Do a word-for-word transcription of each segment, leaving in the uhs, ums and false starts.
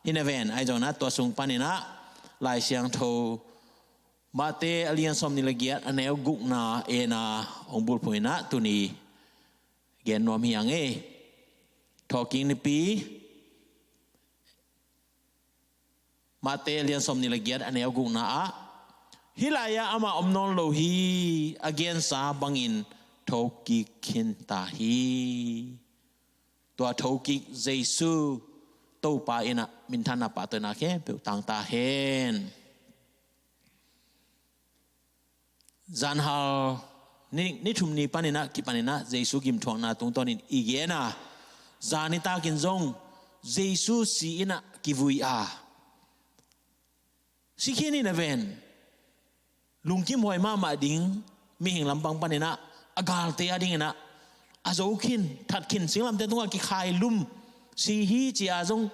Hi na ven, ahi zongin ah tua sung panin ah Lai Siangtho Mate a lian sawmnih le giat a neu gukna en a hong bulphuh in ah tuni gen nuam hi hang e. Thawhkik nipi, Mate a lian sawmnih le giat a neu gukna ah, hih lai-ah amah om nawn lo hi, a gensa bangin thokik khin ta hi. Tua thokik Jesu Topa in ah minthanna pahtawina khempeuh tang ta hen. Zanhal ni, ni thum ni panin ah kipanin ah Jesu gimthuakna tungtawnin i gen a, zan nitakin zong Jesu si in ah kivui a, si khin in a ven, lungkim huai mahmah ding mihing lampang panin ah a galte a dingin ah a zo khin, that khin, singlamteh tungah kikhai lum, si hi ci-a zong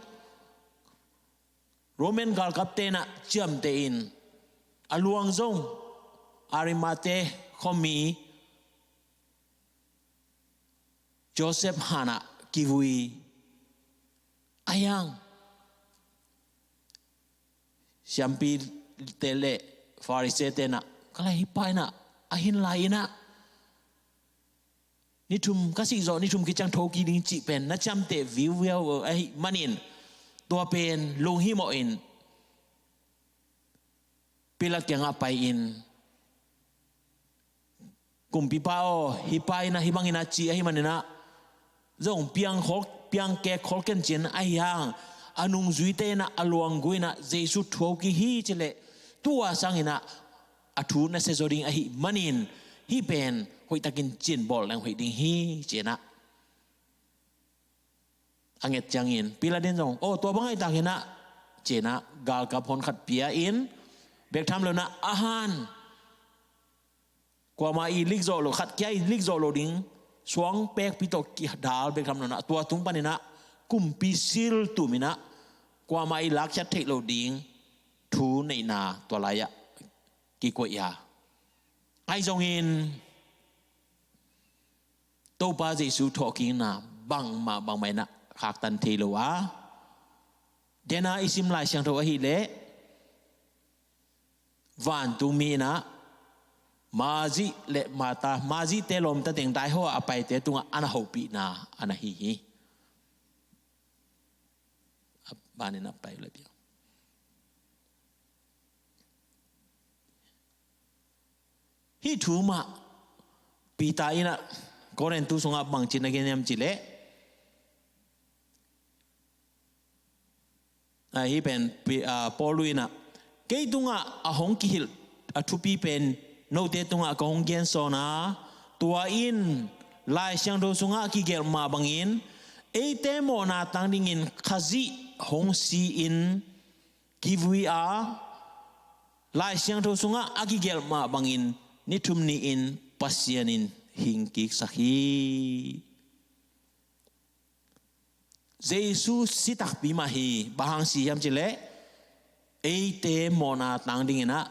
Roman galkapte in ah ciamteh in, a luang zong Arimate khuami Joseph han ah kivui. Ahi hang siampite le Farisee-te in ah, ka lai, hih pa in ah a hin lai in ah ni thum ka sih zawh, ni thum kiciang thokik ding cih pen na ciamteh viuviau ahih manin tua pen lunghimawh in Pilat kiangah pai in, "Kumpipa aw, hih pa in ah hih bangin ah ci ahih manin ah zong piang khol, piang kek khol ken," ci-in, ahi hang a nungzuite in ah a luang gu in ah Jesu thokik hi ci leh, tua sangin ah a thu na sia zaw ding ahih manin hih pen hoihtakin ci-in bawl leng hoih ding hi ci-in ah a nget ciangin Pilat in zong, "Aw, tua bang ahih takin ah," ci-in ah galkap honkhat pia in, bek tham lo in ah a han, kuamah i lik zawh loh, khat kia i lik zawh loh ding suang pekpi tawh kidal, bek tham lo in ah tua tung panin ah kumpi sil tum in ah kuamah i lakkhiat theih loh ding thu neihna tua lai-ah kikoih a. Ahi zongin Topa Jesu thawhkikna bangmah bangmah in ah khaktan thei lo a, dena i sim Lai Siangtho ahih leh vantungmi in ah Mari le Martha, Marite lawmta teng daihaw a paite tungah a na hopihna a na hi hi. A banin a pai uh le bia. Hih thu mah Peter in ah Korintu sungah bangci na gen hiam cih leh, a, hih pen Pi-, a, Paul in ah, "Kei tungah a hong kihilh a thupi pen note tungah ka hong gensawn a, tua in Lai Siangtho sungah a kigelh mah bangin eite mawhna tang dingin Khazih hong si-in kivui a, Lai Siangtho sungah a kigelh mah bangin ni thum ni-in Pasian in hingkiksak hi." Jesu si takpi mah hi. Bang hang si hiam cih leh, eite mawhna tang dingin ah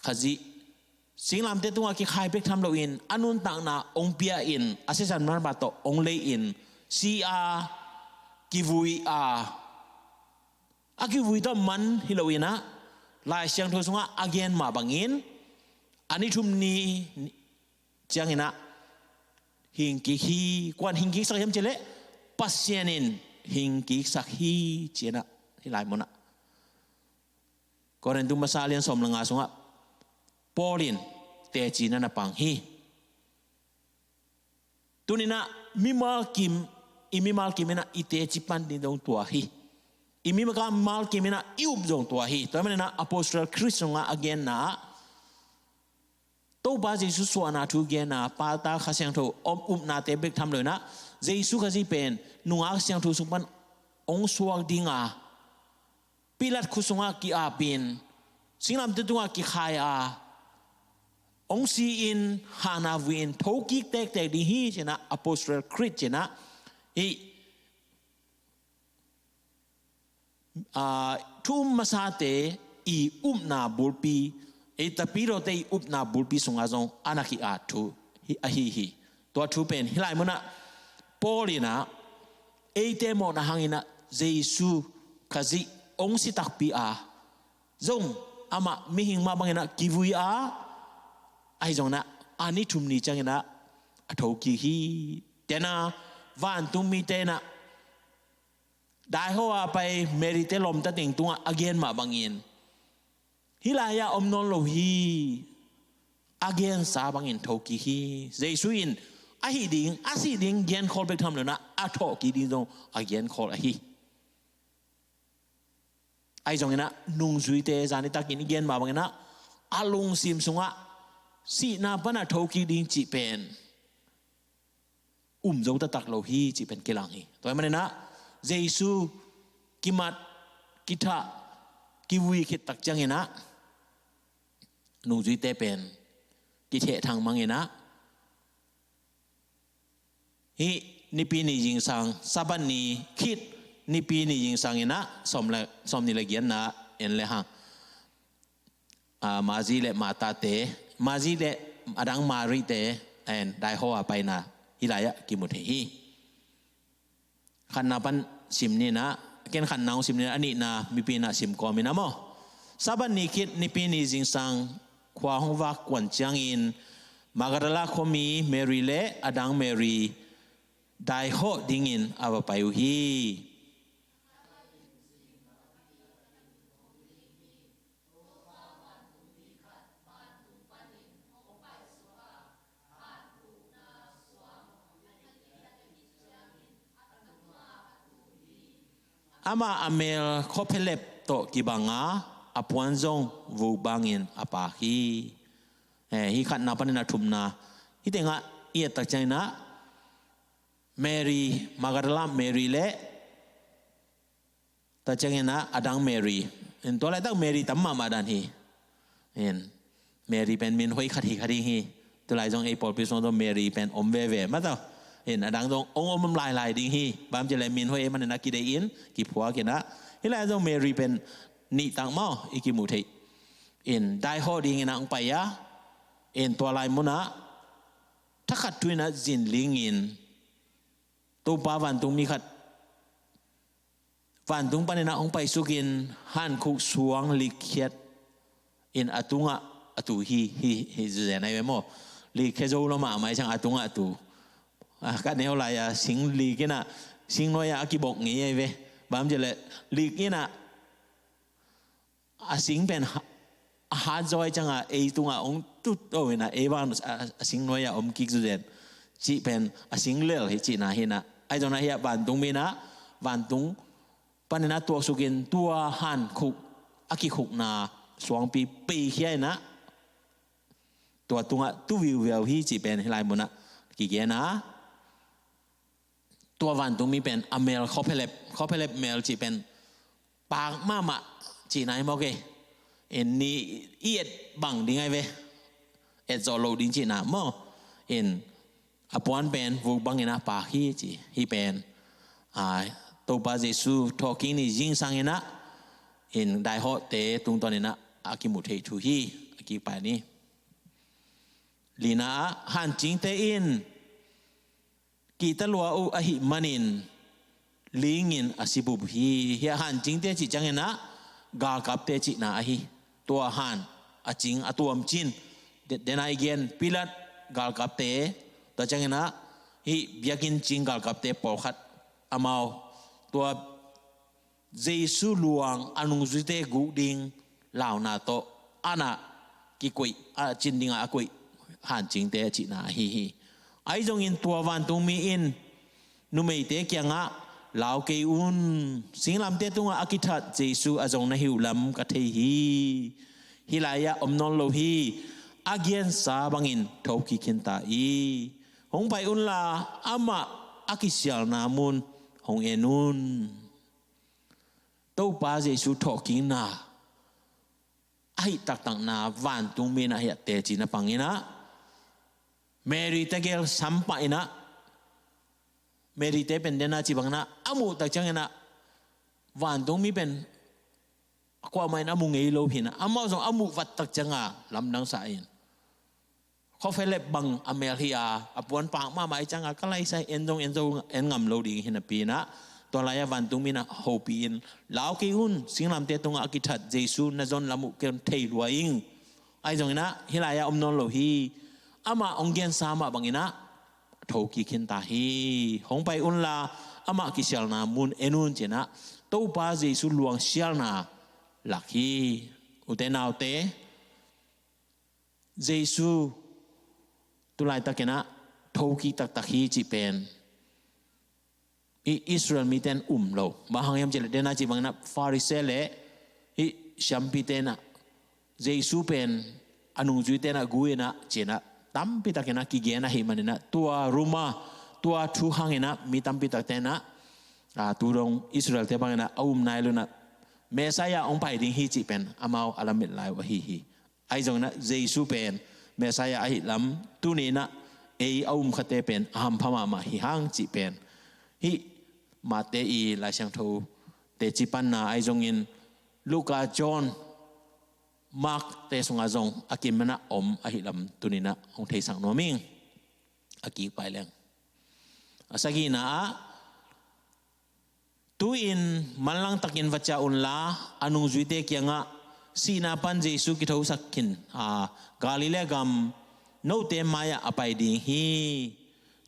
Khazih singlamteh tungah kikhai bek tham loin a nuntakna hong pia in, a sisan manpha tawh hong lei in, si a, kivui a, a kivui tawh man hi loin ah Lai Siangtho sungah a gen mah bangin a ni thum ni ciangin ah hingkik hi. Kuan hingkiksak hiam cih leh, Pasian in hingkiksak hi ci-in ah hih lai munah Korintu masa lian sawm le nga sungah Paul in teci na na pang hi. Tuni-in ah mimal kim, i mimal kim in ah i teci pan ding zong tua hi. I mimal kim in ah i up zong tua hi. Tua manin ah Apostle Creed sungah a genna ah Topa Jesu suahna thu genna, Pate, Kha Siangtho om upnate bek tham loin ah Jesu Khazih pen nungak siangtho sung pan hong suak ding a, Pilat khut sungah ki-apin, singlamteh tungah kikhai a, hong si-in, han a vui-in thokik tektek ding hi ci-in ah Apostle Creed ci-in ah hih, aa, thu um masate i upna bulpi, ei tapidaw-te i upna bulpi sungah zong a na ki-at thu hi, ahi hi. Tua thu pen hih lai munah Paul in ah eite mawhna hangin ah Jesu Khazih ong si takpi a zong amah mihing mah bangin ah kivui a, ahi zongin ah a ni thum ni ciangin ah a thokik hi. Tena vantungmite in ah daihaw a pai Mary te lawmta teng tungah a gen mah bangin hih lai-ah om nawn lo hi. A gensa bangin thokik hi. Jesu in a hih ding, a sih ding genkhawl bek tham lo in ah a thawhkik ding zong a genkhawl ahi. Ahi zongin ah nungzuite zan i takin i gen mah bangin ah a lungsim sungah sihna pan a thokik ding cih pen um zo taktak lo hi cih pen kilang hi. Tua ahih manin ah Jesu kimat, kithah, kivui khit tak ciangin ah nungzuite pen kithehthang mang in ah hih Nipi ni zingsang, Sabbath ni khit Nipi ni zingsang in ah sawm le, sawmnih le giatna en le hang, ah, Mary le Martha te, Mary le a dang Mary te, en, daihaw a paina hih lai-ah kimu thei hi. Khatna pan sim ni in ah, ken khatna hong sim ni in ah, a nihna mipi in ah sim kawm in ah maw. Sabbath ni khit Nipi ni zingsang khua hong vak kuan ciangin Magdala khuami Mary le a dang Mary daihawh dingin a va pai uh hi. Amah a mel khuaphelep tawh kibang a, a puan zong vuk bangin a paak hi. Eh, hih khatna panin a thumna, hih tengah i et tak ciangin ah Mary, Magdala Mary le, tua ciangin ah a dang Mary. In tua laitak Mary tam mahmah dan hi. In Mary pen min hoih khat hi kha ding hi. Tulai zong ei pawlpi sung zong Mary pen om veve mah tawh. In a dang zong ong om lailai ding hi. Bang hang hiam cih leh min hoih ahih manin ah kideih in, kiphuak in ah. Hih lai zong Mary pen nih tak maw i kimu thei. In daihawh dingin ah hong pai a. In tua lai munah thakhat thu in ah zin lingin Topa vantungmi khat vantung panin ah hong paisukin hankhuk suang likkhiat in a tungah a tu hi, hi, hi zenzen ahi ve maw. Likkhia zo lo mahmah ahih ciang a tungah a tu. Ah, ka neu lai-a sing lik in ah, sing nuai-ah a kibok ngei ahi ve. Bang hang hiam cih leh lik in ah a sing pen ha-, a hat zaw ahih ciangin ei tungah hong tut to in ah ei bang a, a sing nuai-ah om kik zenzen cih pen a sing lel hi cihna hi in ah. Ahi zongin ah hiah vantungmi in ah vantung panin ah tuaksukin tua hankhuk a kikhukna suangpi peikhia in ah tua tungah tu viuviau hi cih pen hih lai munah kigen a. Tua vantungmi pen a mel khuaphelep, khuaphelep mel cih pen paak mahmah cihna hi maw kei. In ni i et bang ding ahi ve. Et zawh loh ding cihna maw. In a puan pen vuk bangin ah paak hi ci. Hih pen, ah, Topa Jesu thawhkik ni zingsang in ah, in daihawhte tungtawn in ah a kimu thei thu hi. A kipan hi. Lina ah hancingte in kihta lua uh ahih manin lingin a sibup hi. Hiah hancingte cih ciangin ah galkapte cihna ahi. Tua han a cing a tuamcin de-, dena i gen Pilat galkapte, tua ciangin ah hih biakinn cing galkapte pawlkhat amau tua Jesu luang a nungzuite guk ding launa tawh a na kikoih, a cin dingah a koih hancingte a cihna ahi hi. Ahi zongin tua vantungmi in numeite kiangah, "Lau kei un, singlamte tungah a kithat Jesu a zong na hi uh lam ka thei hi. Hih lai-ah om nawn lo hi. A gensa bangin thokik khin ta hi. Hong pai unla amah a kisialna mun hong en un." Topa Jesu thawhkikna ahi taktakna vantungmi in ah hiah teci na pang in ah, Mary tegel sampah in ah, Mary te pen dena ci bangin ah a muh tak ciangin ah vantungmi pen kuamah in a mu ngei lo hi in ah, amau zong a muh vat tak ciangin lamdang sa in, khuaphelep bang a mel hi a, a puan paak mahmah ahih ciangin ka laisai en zong en zo, en ngam lo ding hi napi in ah, Tua lai-ah vantungmi in ah hopih in, "Lau kei un, singlamteh tungah a kithat Jesu na zon lam uh kei hong thei lua ing. Ahi zongin ah hih lai-ah om nawn lo hi. Amah hong gensa mah bangin ah tho kik khin ta hi. Hong pai unla amah kisialna mun en un," ci-in ah Topa Jesu luangsialna lak hi. Ute naute, Jesu tu laitakin ah tho kik taktak hi cih pen hih Israel mite in um lo. Bang hang hiam cih leh, dena cih bangin ah Pharisee le hih siampite in ah Jesu pen a nungzuite in ah gu in ah ci-in ah tampi takin ah kigen ahih manin ah tua ruma, tua thu hangin ah mi tampi takte in ah, a, tu dong Israelte bangin ah a um nai lo in ah Messiah hong pai ding hi cih pen amau a lamet lai uh ahi hi. Ahi zongin ah Jesu pen Messiah ahih lam, tuni in ah ei a um khate pen a hampha mahmah hi hang cih pen hih Mate i Lai Siangtho teci panna ahi zongin Luka, John, Mark te sungah zong a kimin ah om ahih lam tuni in ah hong theisak nuam ing. A kikpai leng. A sagihna ah, "Tu-in manlang takin va ciah unla a nungzuite kiangah, 'Sihna pan Jesu kithosak khin, a, Galilee gam note mai-ah a pai ding hi.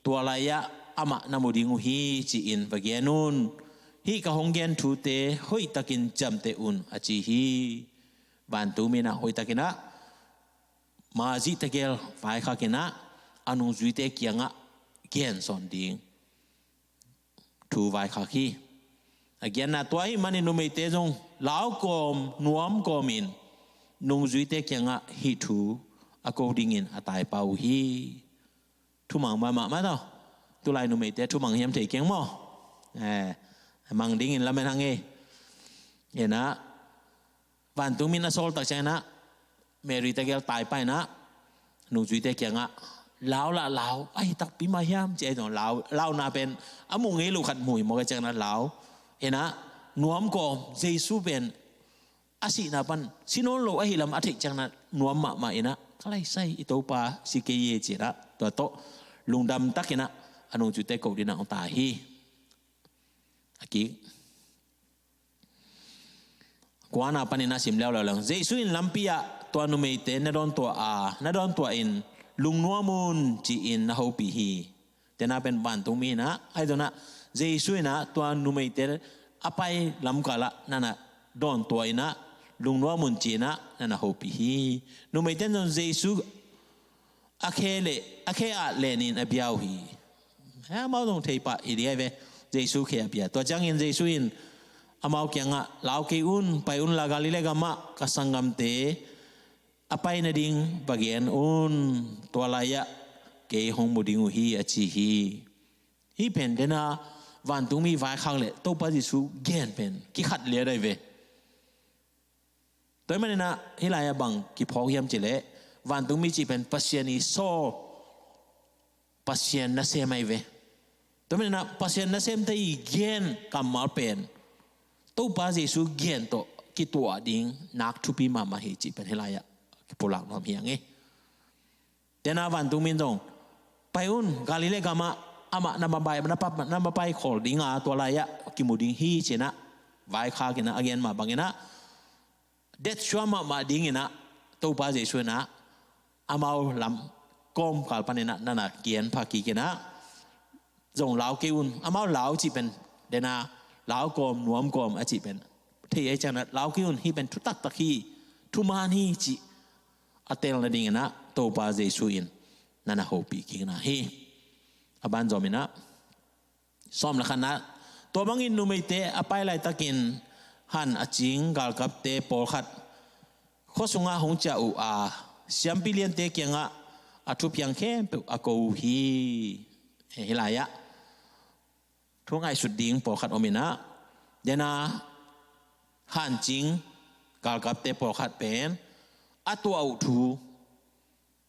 Tua lai-ah amah na mu ding uh hi,' ci-in va gen un. Hih ka hong gen thute hoihtakin ciamteh un," a ci hi. Vantungmi in ah hoihtakin ah mazih tegel vaikhak in ah a nungzuite kiangah gensawn ding thu vaikhak hi. A giatna, "Tua ahih manin numeite zong lau kawm, nuam kawmin nungzuite kiangah hih thu a ko dingin a taipah uh hi." Thumang mahmah maw taw. Tulai numeite thumang hiam thei keng maw? Eh, mang dingin lamen hang ei. Ena, vantungmi in a sawl tak ciangin ah Mary tegel taipah in ah nungzuite kiangah, "Lau lah lau, ahi takpi mah hiam?" ci-a hi zong lau, launa pen a muh ngei lo khat mu hi mawk a, ciangin ah lau. Ena, nuam kawm, Jesu pen a sihna pan si nawn lo ahih lam a theih ciangin ah nuam mahmah in ah, "Ka lai sai, i Topa si kei hi," ci-in ah tua tawh lungdam takin ah a nungzuite koh dingin ah hong tai hi. A kik kuana panin a sim leuleu leng, Jesu in lampi ah tua numeite na dawntuah a, na dawntuah in lungnuam un ci-in na hopih hi. Tena pen vantungmi in ah, ahi zongin ah Jesu in ah tua numeite a pai lamkal ah na na dawntuah in ah lungnuam un ci-in ah na na hopih hi. Numeite in zong Jesu a khe le, a khe ah lenin a bia uh hi. He, amau zong thei pah hi ding ahi ve. Jesu khe a bia. Tua ciangin Jesu in amau kiangah, "Lau kei un, pai unla Galilee gamah ka sanggamte a pai nading va gen un. Tua lai-ah kei hong mu ding uh hi," a ci hi. Hih pen dena vantungmi vaikhak le Topa Jesu gen pen kikhat liat ahi ve. Tua ahih manin ah hih lai-ah bang kiphawk hiam cih leh, vantungmi cih pen Pasian i sawl, Pasian nasem ahi ve. Tua ahih manin ah Pasian nasemte i gen kammal pen Topa Jesu gen tawh kituah ding nak thupi mahmah hi cih pen hih lai-ah kipulak nuam hi hang e. Tena vantungmi in zong, "Pai un, Galilee gamah amah na mapai, na pa, na mapai khol ding a, tua lai-ah kimu ding hi," ci-in ah vaikhak in ah a gen mah bangin ah, detsua mahmah dingin ah Topa Jesu in ah amau lam kawmkal panin ah na na kian pha kik in ah, zong lau kei un. Amau lau cih pen dena lau kawm, nuam kawm a cih pen thei ahih ciangin ah, "Lau kei un, hih pen thu taktak hi, thuman hi," cih a tel nadingin ah Topa Jesu in na na hopih kikna hi. A banzawmin ah, sawm le khatna, tua bangin numeite a pai laitakin han a cing galkapte pawlkhat khua sungah hong ciah uh a, siampi liante kiangah a thupiang khempeuh a ko uh hi. Hih lai-ah thu ngaihsut ding pawlkhat om in ah, dena han cing galkapte pawlkhat pen a tuah uh thu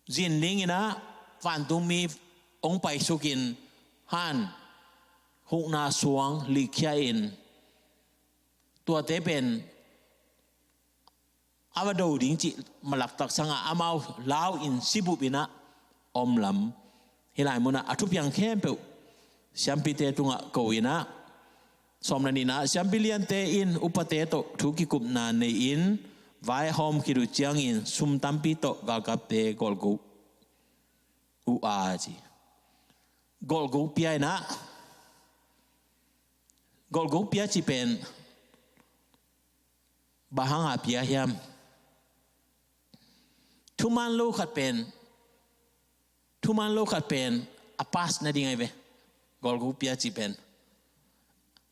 zin dingin ah vantungmi hong paisukin han hukna suang likkhia in, tuate pen a va do ding cih malaktak sangah amau lau in sibup in ah om lam, hih lai munah a thupiang khempeuh siampite tungah ko in ah, Sawm le nihna, siampi liante in upate tawh thu kikupna nei-in vaihawm khit uh ciangin sum tampi tawh galkapte golhguk uh a ci. Golhguk pia inah, golhguk pia cih pen bang hanga pia hiam? Thuman lo khat pen, thuman lo khat pen a pass nading ahi ve. Golhguk pia cih pen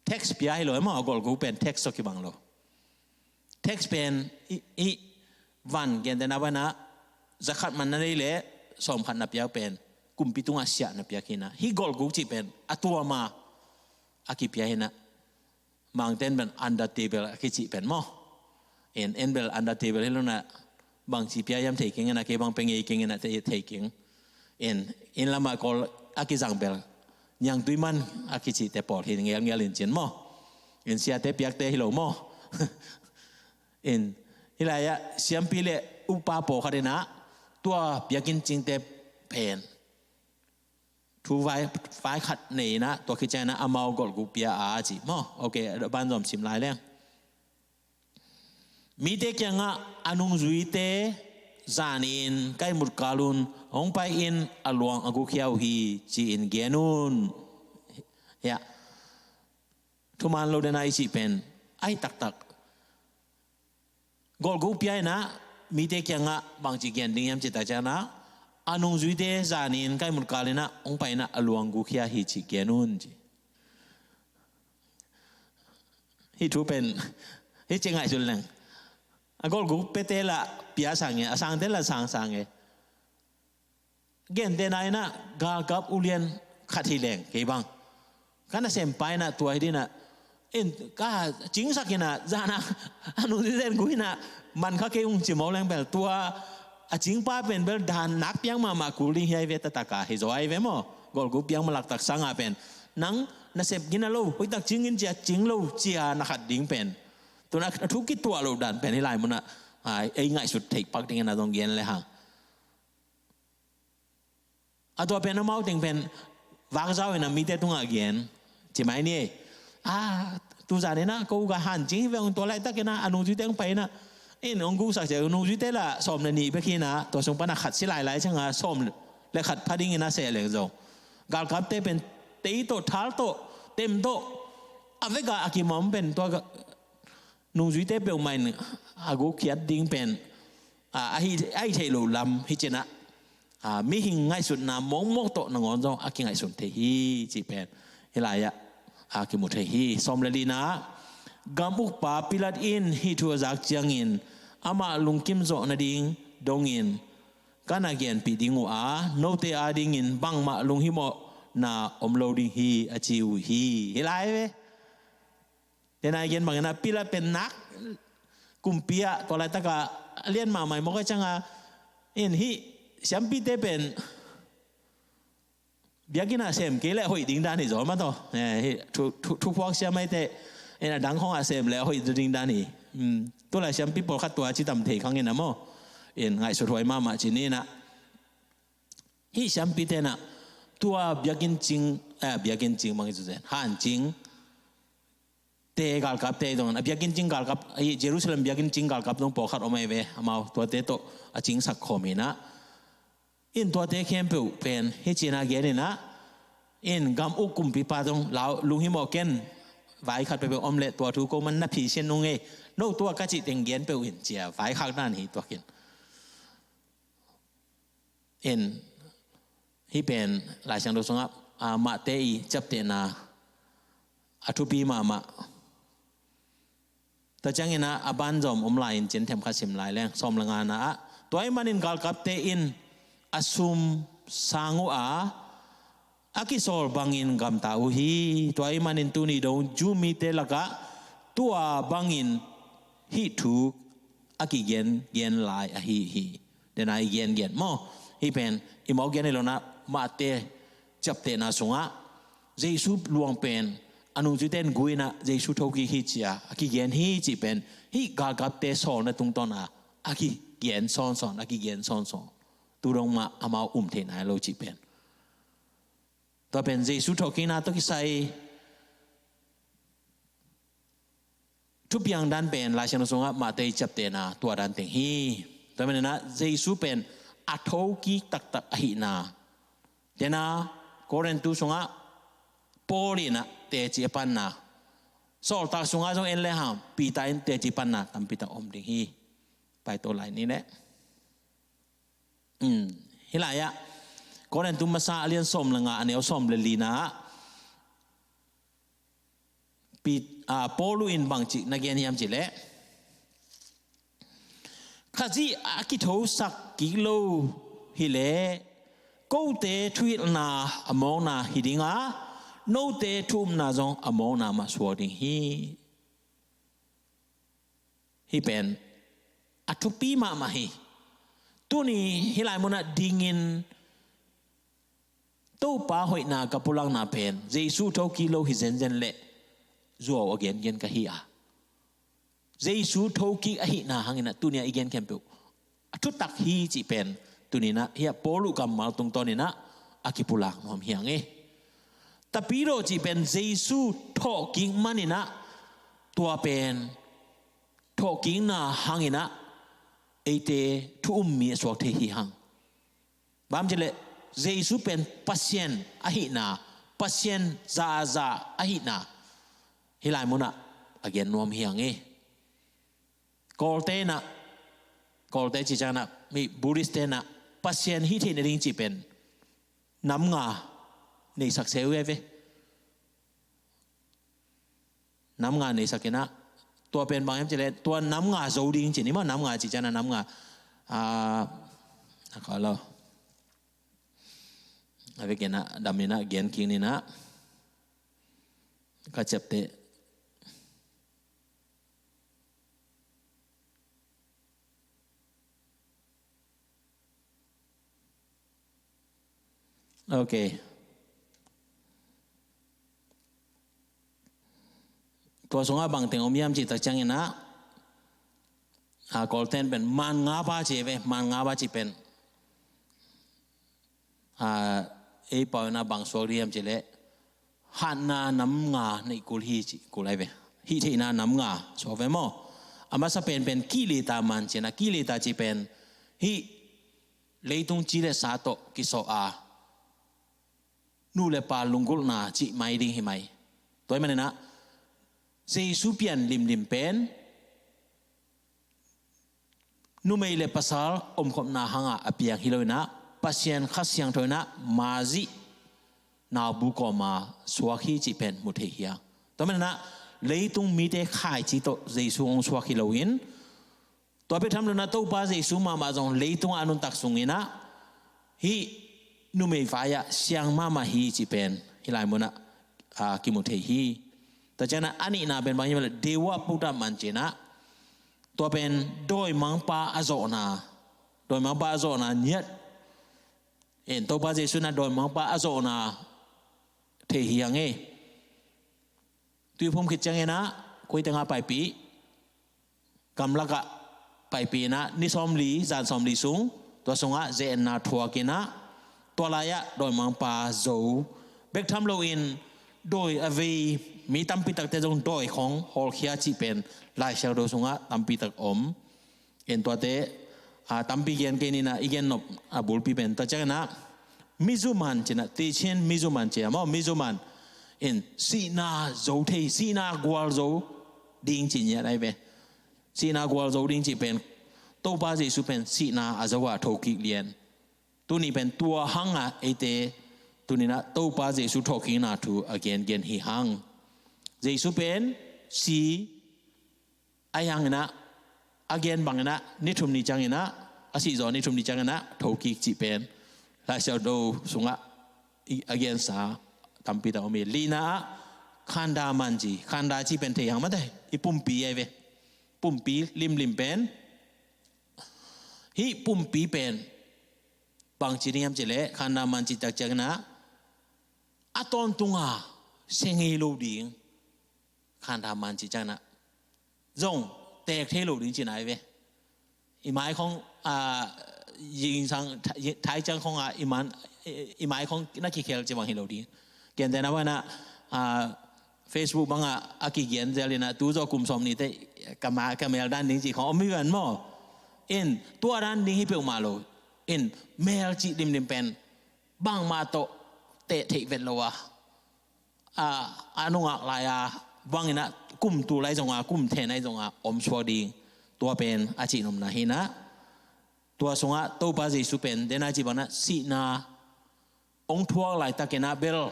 tax pia hi lo e maw, a golhguk pen tax tawh kibang lo. Tax pen i, i van gentehna banah zakhat man na nei leh sawmkhat na piak pen kumpi tungah siah na piak hinah. Hih golhguk cih pen a tuama a kipia hinah. Mangten pen under table a kicih pen maw. En, en bel under table hi lo na, bangci pia hiam thei keng inah, kei bang pe ngei keng inah, thei, thei keng. En, inn lamah kawl a kizang bel niangtui man a kicihte pawl hi ngelngel in cin maw. En, siate piakte hi lo maw. En, hih lai-ah siampi le upa pawlkhat inah tua biakinn cingte pen thu vai, vai khat nei inah, tua khit ciang inah amau golhguk pia a ci maw. Ok, a banzawm sim lai leng. Mite kiangah a nungzuite zanin ka ihmut kal un hong pai-in a luang a gukkhia uh hi ci-in gen un. Hiah thuman lo dena i cih pen ahi taktak. Golhguk pia inah mite kiangah bangci gen ding hiam cih tak ciangah, a nungzuite zanin ka ihmut kal inah hong pai inah a luang gukkhia hi ci gen un ci. Hih thu pen hih ci ngaihsun leng. A golhguk piate lah pia sang e, a sangte lah sang sang e. Gentehna inah galkap ulian khat hi leng kei bang ka nasempa inah tua hi dinah, in ka cingsak inah zana a nungzuite in gui inah man kha kei ung ci mawk leng bel tua a cingpa pen bel dan nak piang mahmah kul ding hi ai ve, taktak a hi zaw ai ve maw. Golhguk piang malaktak sanga pen nang nasep gina lo, hoihtak cingin cia cing lo cia na khat ding pen, tuna a thu kituah loh dan pen hih lai munah ei ngaihsut theih pak dingin a zong gen le hang. A tua pen amau teng pen vakzau inah mite tungah gen ci mai ni. A, tuzan inah ko ga hancing hi ve ung, tua laitak inah a nungzuite hong pai inah, in hong guksak cia nungzuite lah sawm le nih bek hi inah, tua sung panah khat si lailai cianga sawm le khat pha ding inah seh leng zong galkapte pen tei tawh, thal tawh, tem tawh a veka a kimawm pen tua nungzuite peuhmah in a gukkhiat ding pen a, a hi, a hi theih loh lam hi cinah, a, mihing ngaihsutna mawkmawk tawh nangawn zong a kingaihsun thei hi cih pen hih lai-ah a kimu thei hi. Sawm le lina, gam ukpa Pilat in hih thu a zak ciangin amah lungkim zawh nading dongin ka na genpih ding uh a, note adingin bangmah lunghimawhna om lo ding hi a ci uh hi. Hih lai ve. Denai gen bangin ah Pilat pen nak kumpi ah tua laitaka a lian mahmah mawk a cianga in hih siampite pen biakinn ah sem kei leh hoih ding dan hi zaw mah tawh. Eh, hih thu, thu, thuphuak sia maite in a dang khawngah sem leh hoih ding dan hi. Hmm. Tulai siampi pawlkhat tua ci tam thei khang in a maw. In ngaihsut huai mahmah ci ni in ah. Hih siampite in ah tua biakinn cing, eh, biakinn cing bang hi zaw zen. Han cing te galkapte dong, a biakinn cing galkap, a Jerusalem biakinn cing galkap dong pawlkhat om ahi ve, amau tuate tawh a cingsak khawm in ah. In tuate khempeuh pen hih ci-in a gen in ah, in gam uk kumpipa dong lau lunghimawh ken, vai khat peuhpeuh om leh tua thu ko man na phisian nung ei, no tua ka cih teng gen peuh in ci-a vaikhak dan hi tuak in. In, hih pen Lai Siangtho sungah, a, Mahte i ciaptehna a thupi mahmah. Tua ciangin ah a banzawm om lai in cin themkhat sim lai leng, sawm le ngana ah. Tua ahih manin galkapte in a sum sang uh a, a kisawl bangin gamta uh hi. Tua ahih manin tuni dong Jew mite lakah tua bangin hih thu a kigen gen lai ahi hi. Dena i gengen maw? Hih pen i mawk gen hi lo in ah Mahte ciaptehna sungah Jesu luang pen a nungzuite in gui in ah Jesu thokik hi ci-a a kigen hi cih pen hih galkapte sawlna tungtawn a a kigen sawnsawn, a kigen sawnsawn. Tu dong mah amau um thei nai lo cih pen. Tua pen Jesu thawhkikna tawh kisai thupiang dan pen Lai Siangtho sungah Matthai chapter na tua dan teng hi. Tua maninah Jesu pen a thokik taktak ahihna, tena Korintu sungah Paul inah teci a panna, sawltak sungah zong en le hang Peter in teci panna tampi tak om ding hi. Paito lai ni leh. Hih lai-ah Korintu masa a lian sawm le nga, a neu sawm le lina ah Pit-, ah, Paul in bangci na gen hiam cileh, Khazih a kithosak kik lo hileh kote thuhilhna a mawkna hi dinga, note thu-umna zong a mawkna mah suak ding hi. Hih pen a thupi mahmah hi. Tuni hih lai munah dingin Topa hoihna ka pulakna pen Jesu thokik lo hi zenzen leh zuau a gengen ka hi a, Jesu thokik ahihna hanginah tunia i gen khempeuh a thutak hi cih pen tuninah hiah Paul uh kammal tungtawninah a kipulak nuam hi hang e. Tapidaw cih pen Jesu thawhkik maninah tua pen thawhkikna hanginah eite thu-ummi a suak thei hi hang. Bang hang cileh Jesu pen Pasian ahihna, Pasian zaza ahihna hih lai munah a gen nuam hi hang e. Kawlte inah, Kawlte cih cianginah mi Buddhist tenah Pasian hih theih nading cih pen nam nga neisak se uh hi ve. Nam nga neisak inah, tua pen bang hiam cileh tua nam nga zo ding ci ni maw, nam nga cih cianginah nam nga, ah, a kha lo. A vekinah daminah gen kik ninah ka ciapteh. Ok. Tua sungah bangteng om hiam cih tak cianginah, a, Kawlten pen man nga pa ci ve, man nga pa ci pen, a, ei pau inah bang suak ding hiam cileh, hatna nam nga neih kul hi cih kul ai ve. Hih theihna nam nga suak ve maw. A masa penpen kihleta man cinah, kihleta cih pen hih leitung ci le sa tawh kisawh a, nu le pa lunggulhna cih mai ding hi mai. Tua hi maninah Jesu pian limlim pen numei le pasal omkhopna hangah a piang hi lo inah Pasian Kha Siangtho inah Mary nabu kawma suak hi cih pen mu thei hi a. Tua maninah leitung mite khaici tawh Jesu hong suak hi loin, tua bek tham loinah Topa Jesu mahmah zong leitungah a nuntak sunginah hih numei vai-ah siang mahmah hi cih pen hih lai munah, a, kimu thei hi. Tua cianginah a nihna pen bang hiam leh deuh ah pukdam man cinah, tua pen dawimangpa a zawhna, dawimangpa a zawhna ngiat in Topa Jesu inah dawimangpa a zawhna thei hi hang e. Tuiphum khit cianginah khuitengah paipih, gamlakah paipih inah ni sawmli, zan sawmli sung, tua sungah ze-etna thuak inah, tua lai-ah dawimangpa zo. Bek tham loin dawi a vei mi tampi takte zong dawi khong hawlkhia cih pen Lai Siangtho sungah tampi tak om. En tuate, a, tampi gen kei ninah i gen nop a bulpi pen tua cianginah mizuman cinah, tician mizuman ci a maw, mizuman in sihna zo thei, sihna gualzo ding ci ngiat ai ve. Sihna gualzo ding cih pen Topa Jesu pen sihna a zo a thokik lian. Tuni pen tua hangah eite tuninah Topa Jesu thawhkikna thu a gengen hi hang. Jesu pen si ahi hanginah, a gen banginah ni thum ni cianginah, a sihzawh ni thum ni cianginah thokik cih pen Lai Siangtho sungah i, a gensa tampi tak om hi. Lina ah khanda man ci, khanda cih pen thei hang mate, i pumpi ai ve. Pumpi limlim pen, hih pumpi pen bangci ding hiam cileh khanda man cih tak cianginah a tawntunga se ngei lo ding. Khanda man cih cianginah zong teek thei lo ding cihna ai ve. I mai khong, a, yingsang, thai, thai ciang khong a, i man, i, i mai khong na kikhel ci bang hi lo ding. Gentehna banginah, a, Facebook bangah a kigian zel inah tu zawh kum sawm nite ka ma ka mel dan ding cih khawng om hi ven maw. In tua dan ding hi peuhmah lo. In mel cih limlim pen bangmah tawh teh theih vet lo a, a, a nungak lai-a bang inah kum tul ahi zonga kum then ahi zonga om suak ding. Tua pen a cihnopna hi inah, tua sungah Topa Jesu pen dena cih bang inah sihna hong thuak laitak inah bel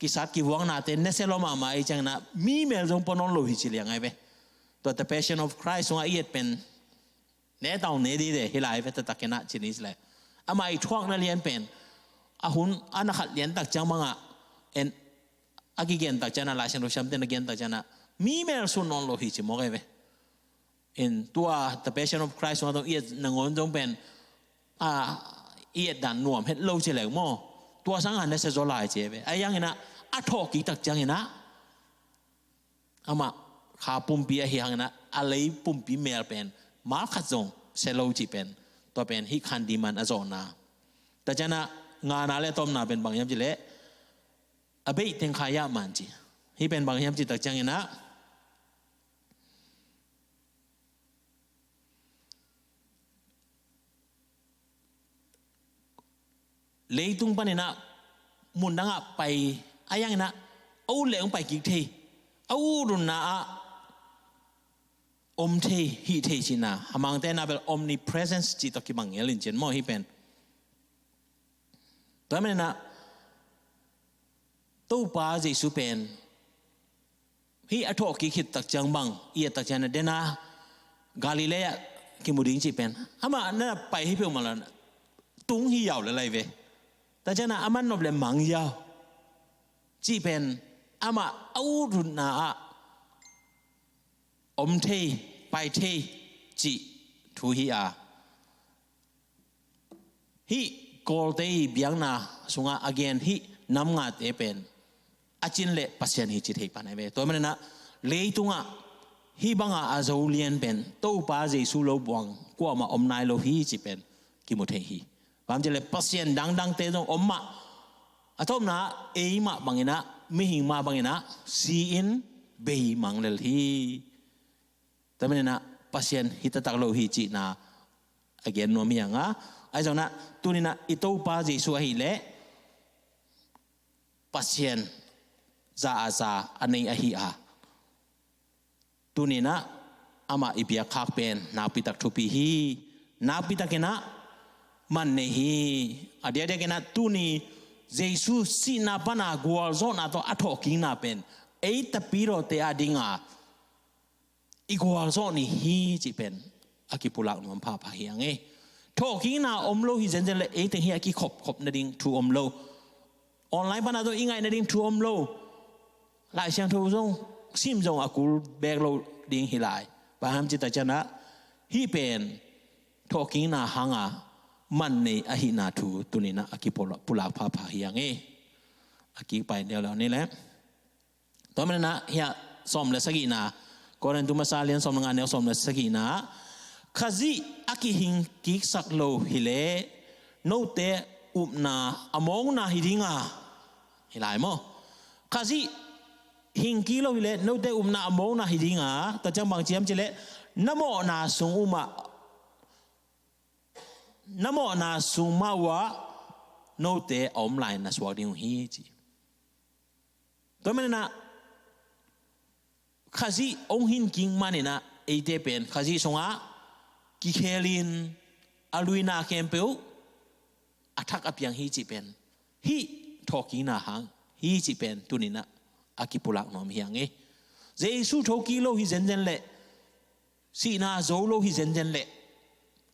kisat kivuaknate nasia lua mahmah ahih ciang inah mi mel zong pua nawn lo hi ci liang ahi ve. Tua The Passion of Christ sungah i et pen ne tau ne dide hi lai ve, taktak inah ci ni ci le. Amah i thuakna lian pen a hun a na khat lian tak ciang bangah, en, a kigen tak ciang inah, Lai Siangtho siamte na gen tak ciang inah mi mel sun nawn lo hi ci mawk ahi ve. In tua The Passion of Christ sungah zong i et nangawn zong pen, a, i et dan nuam het lo ci leng maw. Tua sangah nasia zaw lai ci ahi ve. Ahi hang inah a thawh kik tak ciang inah amah kha pumpi ahi hang inah a lei pumpi mel pen mal khat zong sia lo cih pen, tua pen hih khan demand a zawhna. Tua ciang inah ngana le tawpna pen bang hiam cih leh a beih teng kha yah man ci. Hih pen bang hiam cih tak ciang inah leitung pan inah mun dangah pai, ahi hang inah a ut leh hong pai kik thei, a ut utna ah om thei, hih thei cihna. A Mangte na bel omnipresence cih tawh kibang ngel in cian maw hih pen. Tua manin ah Topa Jesu pen hih a thawh kik khit tak ciang bang i et tak ciang a dena Galilee ah kimu ding cih pen amah na pai hi peuhmah lo, tung hi yau le lai ve. Tak ciang a man nop le mang yau cih pen amah a ut utna ah om thei, pai thei cih thu hi a. Hih Kawlte i biakna sungah a gen hih nam ngate pen a cin le Pasian hi ci thei pan ahi ve. Tua manin ah leitungah hih banga a zo lian pen Topa Jesu lo buang kuamah om nai lo hi cih pen kimu thei hi. Bang hang hiam cih leh Pasian dangdangte zong om mah, a tawpna ah ei mah bangin ah, mihing mah bangin ah si-in bei mang lel hi. Tua manin ah Pasian hi taktak lo hi cihna a gen nuam hi hang a. Ahi zongin ah tuni-in ah i Topa Jesu ahih leh Pasian za a za a nei ahi a, tuni-in ah amah i biakkhak pen nakpi tak thupi hi. Nakpi takin ah man nei hi. A diakdiakin ah tuni Jesu sihna pana gualzawhna tawh a thawhkikna pen ei tapidawte a dinga i gualzawh ni hi cih pen a kipulak nuam phapha hi hang e. Thawhkikna om lo hi zenzen le ei teng hi a kikhopkhop nading thu om lo. Online pana zong i ngaih nading thu om lo. Lai Siangtho zong sim zong a kul beek lo ding hi lai. Bang hang hiam cih tak ciang ah hih pen thawhkikna hanga man nei ahihna thu tuni-in ah a kipulak phapha hi hang e. A kikpai leuleu ni leh. Tua manin ah hiah sawm le sagihna, Korintu masa lian sawm le nga neu sawm le sagihna, Khazih a kihing kiksak lo hi leh note upna a mawkna hi dinga, hi lai maw? Khazih hing kik lo hi leh note upna a mawkna hi dinga, tua ciang bang ci hiam cih leh na mawhna sung uh mah, na mawhna sung mah uh ah note a om lai na suak ding uh hi ci. Tua manin ah Khazih hong hing kik manin ah eite pen Khazih sungah kikhelin a luina khempeuh a thak a piang hi cih pen hih thawhkikna hang hi cih pen tuni-in ah a kipulak nuam hi hang e. Jesu thokik lo hi zenzen leh sihna zo lo hi zenzen leh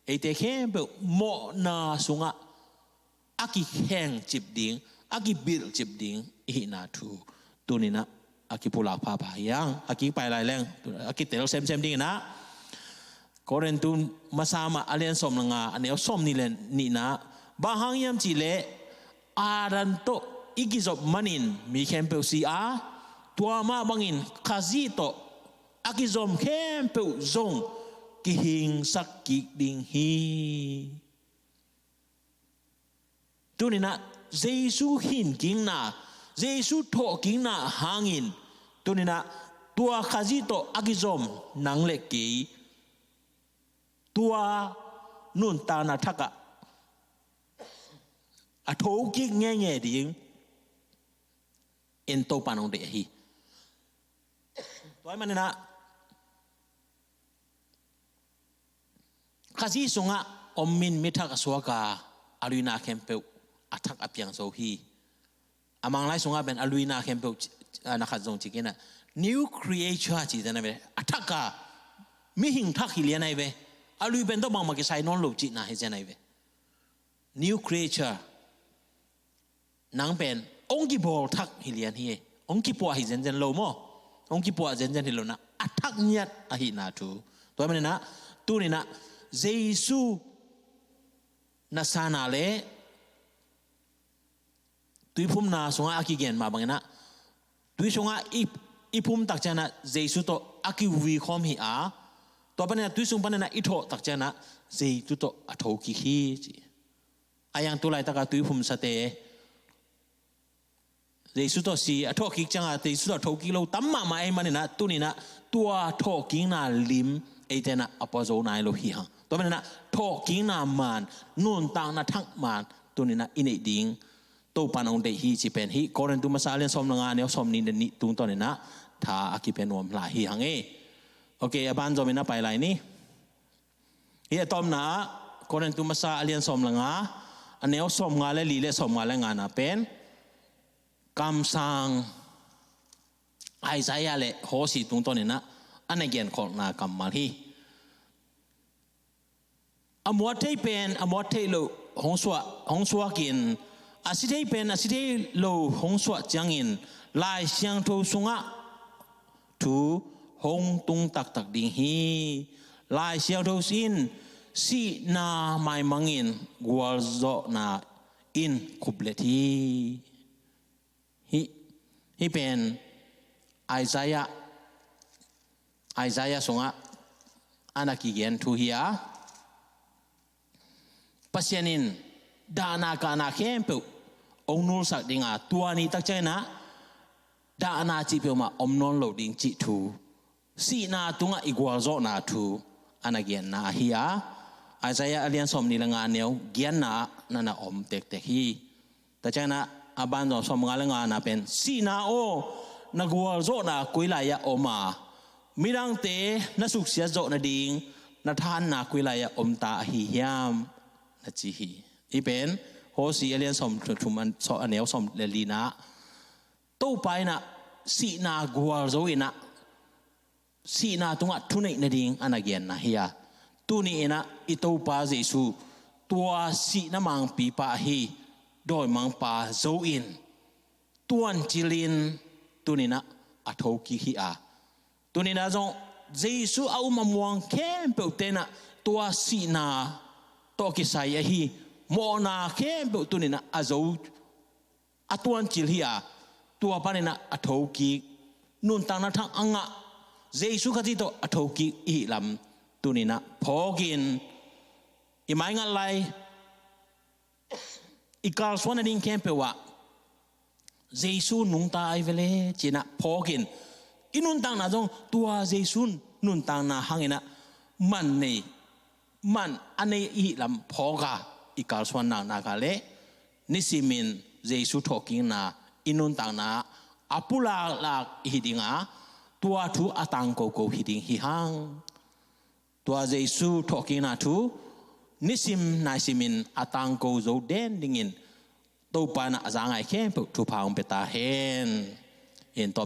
eite khempeuh mawhna sungah a kikhengcip ding, a kibilhcip ding i hihna thu tuni-in ah a kipulak phapha hi hang. A kikpai lai leng a kitel semsem dingin ah Korintu masa mah a lian sawm le nga a neu sawm nih le nihna, bang hang hiam cih leh Adam tawh i kizop manin mi khempeuh si a, tua mah bangin Khazih tawh a kizom khempeuh zong kihingsak kik ding hi. Tuni-in ah Jesu hing kikna, Jesu thawhkikna hangin tuninah tua Khazih tawh a kizom nang le kei tua nuntakna thakah a thokik ngeingei ding in Topa nong deih ahi. Tua ahih maninah Khazih sungah om in mi thak a suak a, a luina khempeuh a thak a piang zo hi. A Manglai sungah pen a luina khempeuh ci-, a, na khat zong ci kei inah new creature ci zen ahi ve. A thak a mihing thak hi lian ahi ve. A lui pen tawh bangmah kisai nawn lo cihna hi zen ahi ve. New creature. Nang pen hong kibawl thak hi lian hi. Hong kipuah hi zenzen lo maw? Hong kipuah zenzen hi lo inah a thak ngiat ahihna thu. Tua ahih maninah tuninah Jesu na sanna le tuiphumna sungah a kigen mah banginah tui sungah i, i phum tak cianginah Jesu tawh a kivuikhawm hi a, tua paninah tui sung paninah i thawh tak cianginah Jesu tawh a thokik hi ci. A yang tu laitaka tuiphumsate Jesu tawh si a thawhkik cianga Jesu tawh a thokik lo tam mahmah ahih maninah tuninah tua thawhkikna lim eite inah a pua zo nai lo hi hang. Tua maninah thawhkikna man, nuntakna thak man tuninah i neih ding Topa nong deih hi ci pen hih Korintu masa a lian sawm le nga a neu sawm nih le nih tungtawninah tha a kipia nuam lai hi hang e. Ok, a ban zom inah pai lai ni. Hih a tawpna ah Korintu masa a lian sawm le nga a neu sawm nga le li le sawm nga le ngana pen kamsang Isaiah le Hosea tungtawninah a na genkholhna kammal hi. A muat thei pen a muat theih loh hong suah, hong suakin a si thei pen a si thei lo hong suah ciangin Lai Siangtho sungah thu hong tung taktak ding hi. Lai Siangtho in sihna maimangin gualzawhna in khuplet hi. Hih, hih pen Isaiah, Isaiah sungah a na kigen thu hi a, Pasian in dahna kahna khempeuh hong nulsak dinga tua ni tak cianginah dahna cih peuhmah om nawn lo ding cih thu, sihna tungah i gualzawhna thu a na genna ahi a, Isaiah a lian sawm nih le nga a neu giatna ah na na om tektek hi. Tua cianginah a banzawng sawm nga le ngana pen sihna aw, na gualzawhna koi lai-ah om a, midangte na suksiat zawh nading na thahatna koi lai-ah om ta ahi hiam, na ci hi. Hih pen Hosea a lian sawm thum, a neu sawm le lina ah Topa inah sihna gualzo inah sihna tungah thuneih nading a na genna hi a, tuni inah i Topa Jesu tua sihna mangpipa ahi dawimangpa zo in tuancilin tuninah a thokik hi a, tuninah zong Jesu a um a muang khempeuh tenah tua sihna tawh kisai ahi mawhna khempeuh tuninah a zo a tuancil hi a, tua paninah a thokik, nuntakna thak a ngah Jesu Khazih tawh a thokik i hih lam tuninah phawkin i maingat lai i kalsuan nading khempeuh ah Jesu nungta ai vele cinah phawkin i nuntakna zong tua Jesu nuntakna hanginah man nei man a nei i hih lam phawka i kalsuan naknaka le nisimin Jesu thawhkikna i nuntakna a pulaklak i hi dinga tua thu a tangkoko hi ding hi hang. Tua Jesu thawhkikna thu nisim naisimin a tangko zo den dingin Topa inah a za ngai khempeuh thupha hong pia ta hen. In